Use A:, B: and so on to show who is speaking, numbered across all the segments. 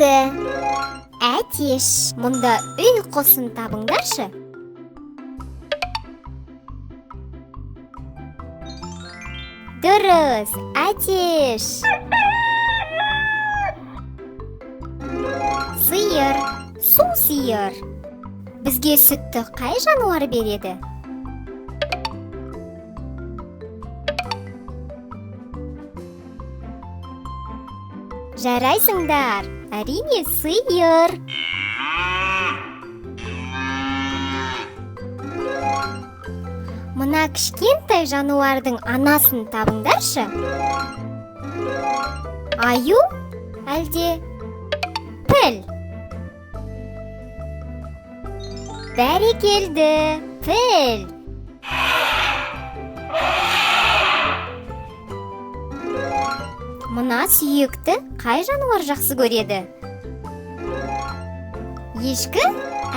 A: Түлкі. Әтеш. Мұнда үй құсын табыңдаршы. Дұрыс, әтеш. Сиыр, су сиыр. Бізге сүтті қай жануар береді? Жарайсыңдар, әрине, сиыр. Мына кішкентай жануардың анасын табыңдаршы. Аю әлде піл? Бәрекелді, піл. Мына сүйекті қай жануар жақсы көреді? Ешкі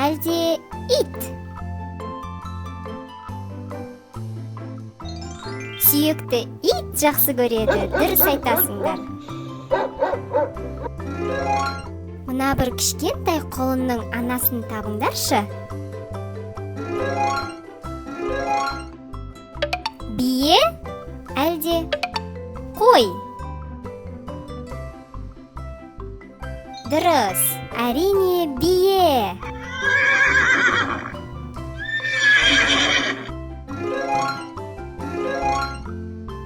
A: әлде ит? Сүйекті ит жақсы көреді, дұрыс айтасыңдар. Мына бір кішкентай құлынның анасын табыңдаршы. Бие әлде қой? Дұрыс, әрине, бие.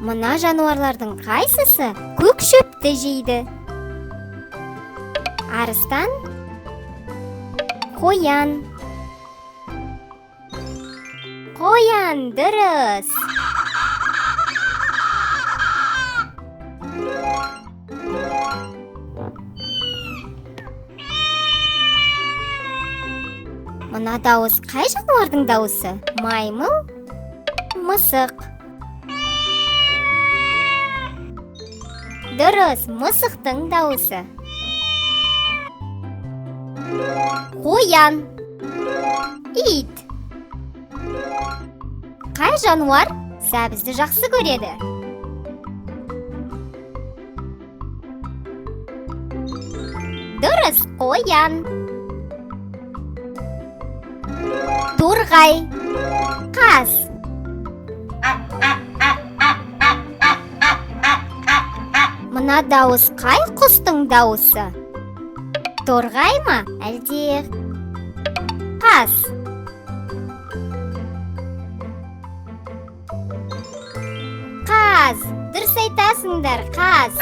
A: Мына жануарлардың қайсысы көк шөпті жейді? Арыстан, қоян. Қоян, дұрыс. Мына дауыс қай жануардың дауысы? Маймыл, мысық. Дұрыс, мысықтың дауысы. Қоян, ит. Қай жануар сәбізді жақсы көреді? Дұрыс, қоян. Торғай, қаз. Мына дауыс қай құстың дауысы? Торғай ма, әлде қаз? Қаз, дұрыс айтасыңдар, қаз.